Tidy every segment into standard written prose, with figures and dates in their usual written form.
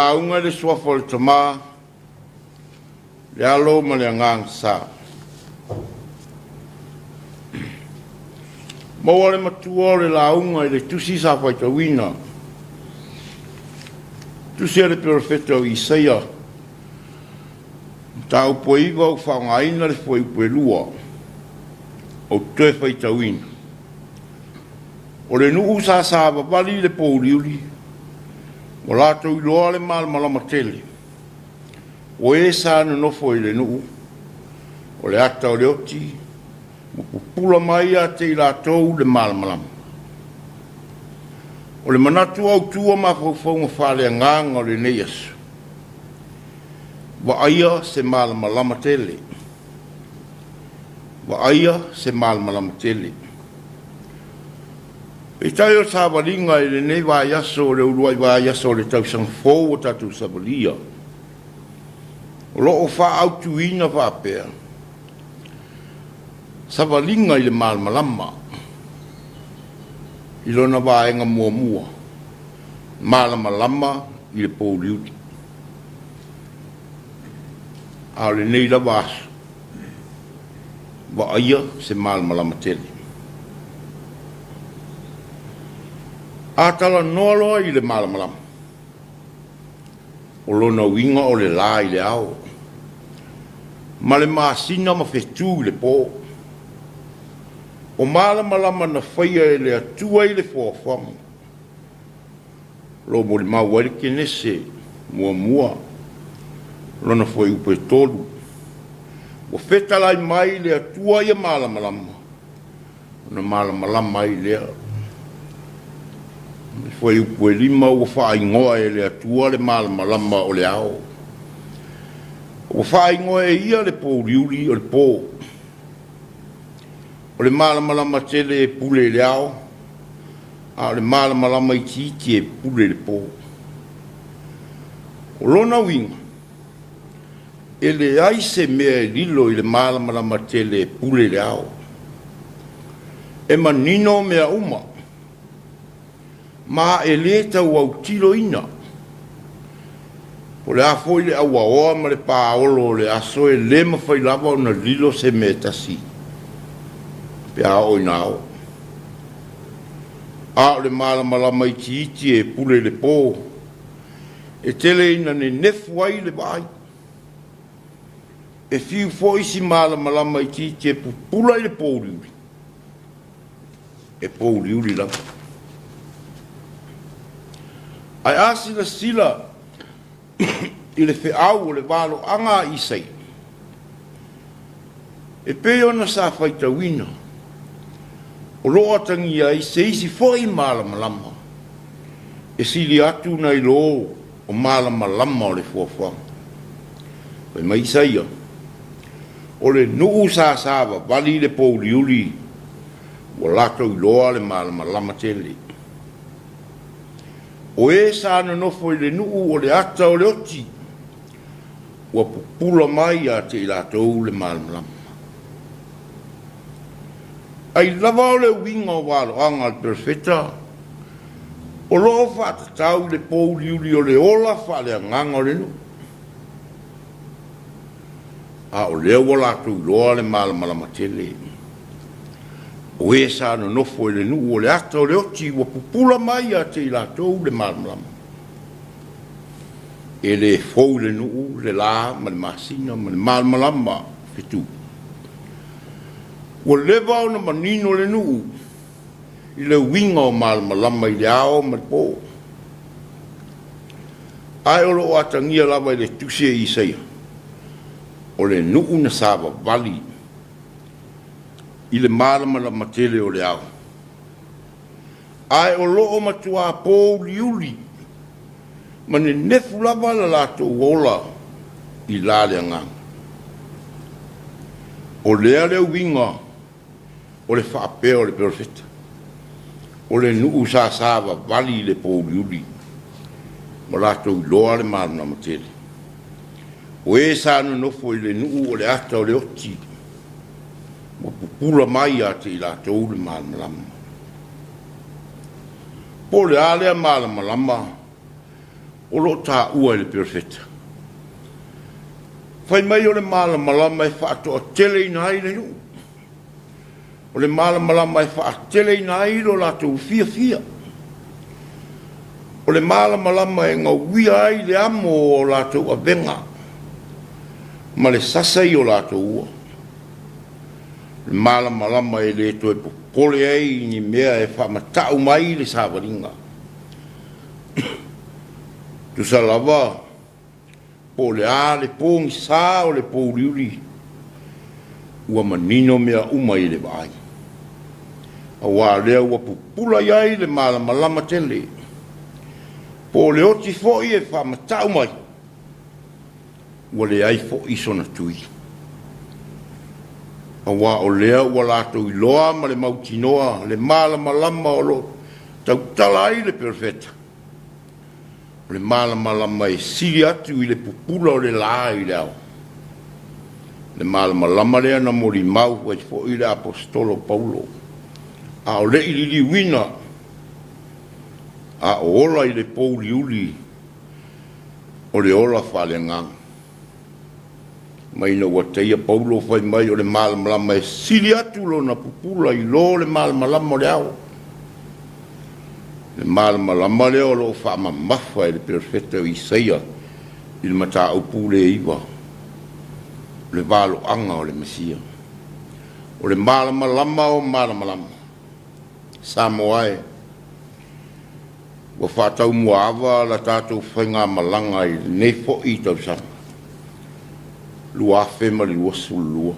lauga i le Suafa o le Tama, le Alo ma le Agaga Sa. Maua le matua o le lauga i le tusi sa faitauina, tusi a le Perofeta o Isaia, mataupu e 9 ua faaaogaina le fuaiupu e 2 ou te toe faitauina. O le nuu sa savavali i le pouliuli, ua latou iloa le malamalama tele. O e sa nonofo i le nuu, o le ata o le oti, ua pupula mai ia te i latou le malamalama. O le manatu autu o mafaufauga faaleagaga o lenei aso, vaaia se malamalama tele. Vaaia se malamalama tele. Peitai o le savaliga i lenei vaiaso o le uluai vaiaso o le tausaga fou ua tatou savalia, o lo o faaautuina faapea, savaliga i le malamalama i lona vaega muamua, malamalama i le pouliuli. A o lenei lava aso, vaaia se malamalama tele. A talanoa loa i le malamalama, o lona uiga o le la i le ao, ma le masina ma fetu i le po. O malamalama na faia e le Atua i le foafoaga, o lo o molimau ai le Kenese 1, lona fuaiupu e 3, ua fetalai mai le Atua ia malamalama, ona malamalama ai lea. Le fuaiupu e 5, ua faaigoa e le Atua le malamalama o le ao, ua faaigoa e ia le pouliuli o le po. O le malamalama tele e pule i le ao, a o le malamalama itiiti e pule i le po. O lona uiga, e leai se mea e lilo i le malamalama tele e pule i le ao. E manino mea uma, ma e le tau autiloina. Po o le a foi le auaoa ma le paolo o le aso, e le mafai lava ona lilo se mea e tasi pe a oo ina ao. A o le malamalama itiiti e pule i le po, e tele ina nenefu ai le vaai. E fiu foi si malamalama itiiti e pupula i le pouliuli, e pouliuli lava. Ae a silasila i le feau o le valoaga a Isaia, e pei ona sa faitauina, o lo o atagia ai se isi foi malamalama e sili atu nai lo o malamalama o le foafoaga. Fai mai Isaia, o le nuu sa savavali i le pouliuli, ua latou iloa le malamalama tele. O e sa nonofo i le nuu o le ata o le oti, ua pupula mai ia te i latou le malamalama. Ai lava o le uiga o valoaga a le Perofeta, o lo o faatatau i le pouliuli o le ola faaleagaga o le nuu, a o lea ua latou iloa le malamalama tele. O e sa nonofo i le nuu o le ata o le oti, ua pupula mai ia te i latou le malamalama. E le fou i le nuu le la ma le masina ma le malamalama fetu. Ua leva ona manino le nuu i le uiga o malamalama i le ao ma le po. Ae o lo o atagia lava i le tusi a Isaia, o le nuu na savavali i le malamalama tele o le ao, ae o lo o matuā pouliuli ma nenefu lava le latou ola i la le agaga. O lea le uiga o le faapea o le Perofeta, o le nuu sa savavali i le pouliuli, ma latou iloa le malamalama tele. O e sa nonofo i le nuu o le ata o le oti, ua pupula mai ia te i latou le malamalama. Po o le a lea malamalama? o lo o taua e le Perofeta? Fai mai o le malamalama e faatoateleina ai le nuu, o le malamalama e faateleina ai lo latou fiafia, o le malamalama e gauia ai le amo o latou avega ma le sasa i o latou ua, o le malamalama e le toe popole ai i ni mea e faamata'u mai le savaliga. Tusa lava po o le a le pogisa o le pouliuli, ua manino mea uma i le vaai, aua o lea ua pupula i ai le malamalama tele. Po o le oti foi e faamata'u mai, ua leai foi sona tui, aua o lea ua latou iloa ma le mautinoa le malamalama o lo o tautala ai le Perofeta, o le malamalama e sili atu i le pupula o le la i le ao. Le malamalama lea na molimau ai foi le Aposetolo o Paulo, a o le i liliuina a o ola i le pouliuli o le ola faaleagaga. Mai ina ua taia Paulo fai mai o le malamalama e sili atu lona pupula i lo le malamalama o le ao. Le malamalama lea o lo o faamamafa e le Perofeta o Isaia i le mataupu le 9, o le valoaga o le Mesia. O le malamalama o malamalama. Samoa e, ua faataumuaava la tatou faigamalaga i lenei foi tausaga 2022,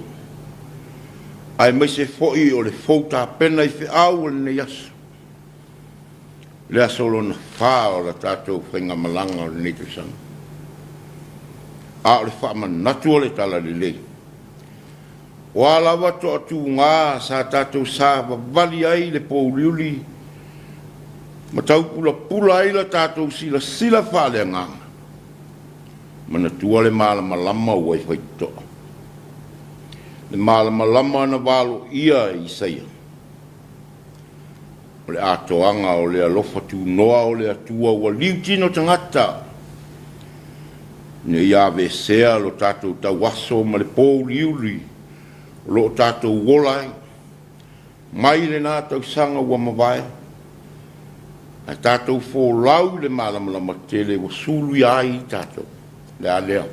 aemaise foi o le fou tapena i feau o lenei aso, le aso lona fa o la tatou faigamalaga o lenei tausaga. A o le faamanatu o le Talalelei, O a lava toatuga sa tatou savavali ai i le pouliuli ma taupulapula ai la tatou silasila faaleagaga, manatua le malamalama ua i faitotoa, le malamalama na valoia e Isaia, o le atoaga o le alofa tunoa o le Atua ua liutino tagata ina ia aveesea lo tatou tauaso ma le pouliuli o lo o tatou ola ai mai lena tausaga ua mavae, ae tatou folau i le malamalama tele ua suluia ai i tatou. Le a lea?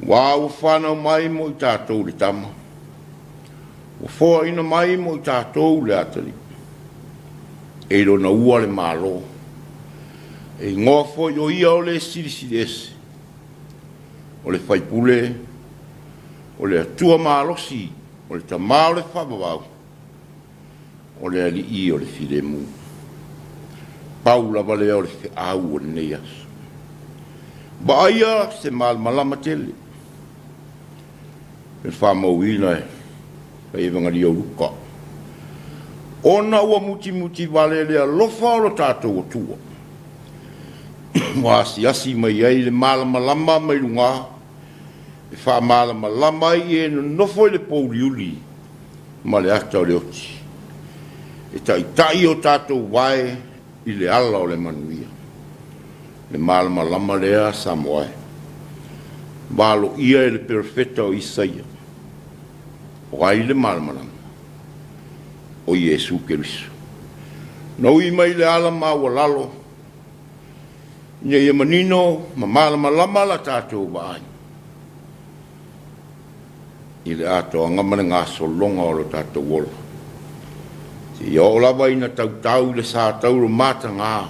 Aua ua fanau mai mo i tatou le Tama, Ua foaina mai mo i tatou le atalii, e i lona ua le Malo, e igoa foi o ia o le Silisili Ese, o le Faipule, o le Atua Malosi, o le Tama o le Faavavau, o le Alii o le Filemu. Pau lava lea o le feau o lenei aso. Vaaia se malamalama tele. Le faamauina e Faievagalia o Luka. Ona ua mutimuti vale le alofa o lo tatou Atua, ua asiasi mai ai le malamalama mai luga e faamalamalama ai e nonofo i le pouliuli ma le ata o le oti, e taitai o tatou vae i le ala o le manuia. Le malamalama lea Samoa e valoia e le Perofeta o Isaia. O ai le malamalama? O Iesu Keriso. Na ui mai le ala maualalo ina ia manino ma malamalama la tatou vaai i le atoaga ma le gasologa o lo tatou ola, seia oo lava ina tautau i le sa tauro mataga,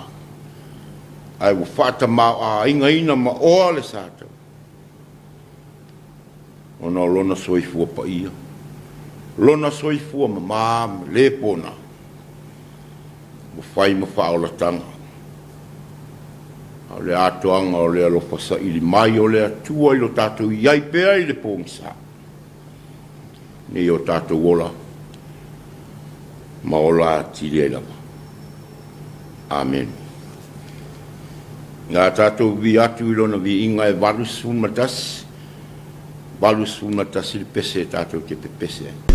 ae ua faatamaoaigaina maoa le sa tauro, ona o lona soifua paia, lona soifua mama ma le pona. Ua fai ma faaolataga, a o le atoaga o le alofa saili mai o le Atua i lo tatou i ai pea i le pogisa, nei o tatou ola ma ola atili ai lava. Amene. Na tatou vi atu i lona viiga e 81, 81 le pese tatou te pepese ai.